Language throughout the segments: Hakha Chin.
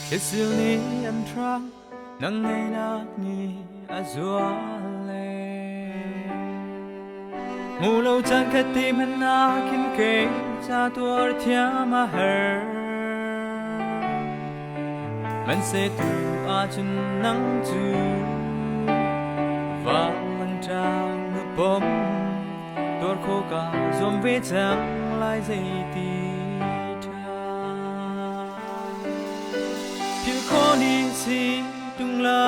Thlisil nih an hrang, nang ngeinak nih a zual le. Hmu lo caan khat te hmanh nakin kei ca tuar thiam a har. Hmanhseh tu ahcun nang cu valang ṭang na pom, tuar khawh kaa zuam ve cang lai zeiti ṭha. Philh khawh ni si ṭung lo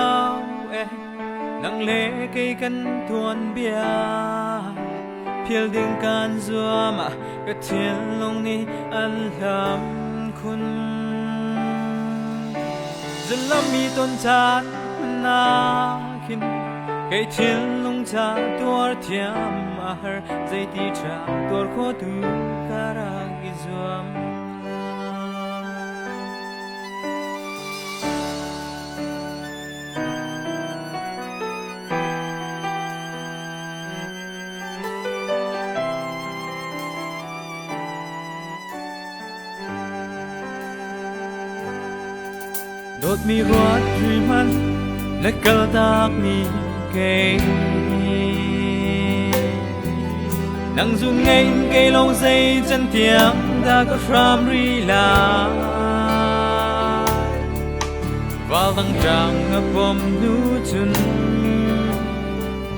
e, nang le kei kan tuanbia. Philh ding kan zuam ah ka thinlung nih an hlam khun. Zullammi ton caan nakin kei thinlung ca tuar thiam a har, zeiti ṭha tuar khawh tu ka rak i zuam. Dawtmi ruat ri hmanh na kaltak mi kei nang zun ngei in kei lawng zei can tiang dah ka hram ri lai. Val dang ṭang na pom hnu cun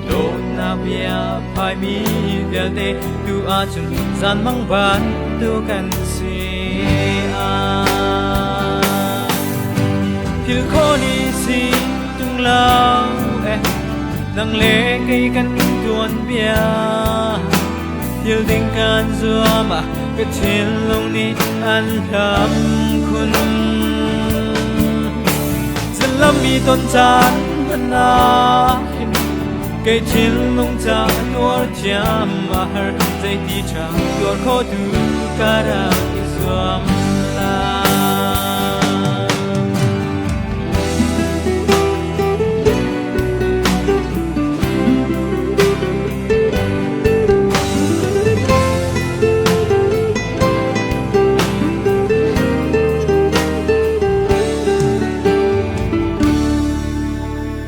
dawtnak bia phaimi vialte tu ahcun zanmang bantuk kan si ai. Thil khawh ni si tung lo e, nang le kei kan tuanbia. Thil ding kan zuam ah ka thinlung nih an hlam khun. Zalammi ton caan hmanh ah hin kei thinlung ca tuar thiam a har, zeiti ṭha tuar kho tu ka rak i zuam lai.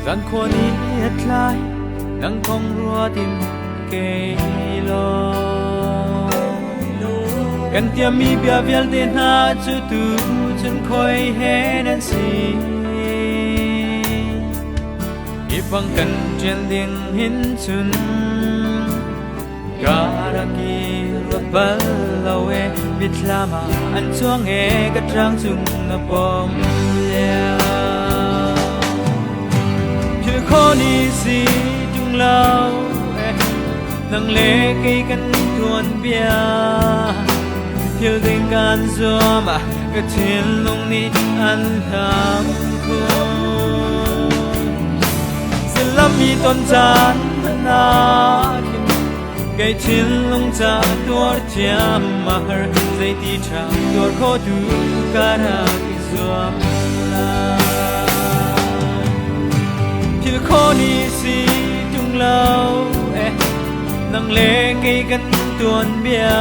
Zan khua ni a tlai, nang kong ruat in kei law kan tiammi bia vialte hna cu tu cun khoi he nan si. Hi bang kan ṭian ding hin cun ka rak i ruat bal lo e, mitthlam ah an cuang e, ka ṭang cung na pom lio. Philh khawh ni si ṭung lo e, nang le kei kan tuanbia. Thil ding kan zuam ah ka thinlung nih an hlam khun. Zillammi ton caan ah khin kei thinlung ca tuar thiam a har, zeiti ṭha tuar kho tu ka rak i zuam lai. Thil khawh ni si ṭung lo e, nang le kei kan tuanbia.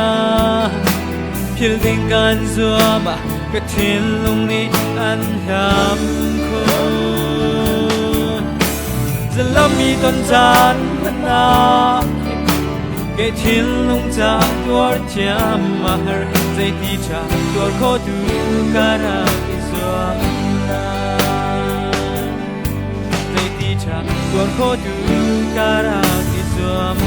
Philh ding kan zuam ah ka thinlung nih an hlam khun. Zalammi ton caan hmanh ah kei thinlung ca tuar thiam a har, zeiti ṭha tuar kho tu ka rak i zuam lai. Zeiti ṭha tuar kho tu ka rak i zuam.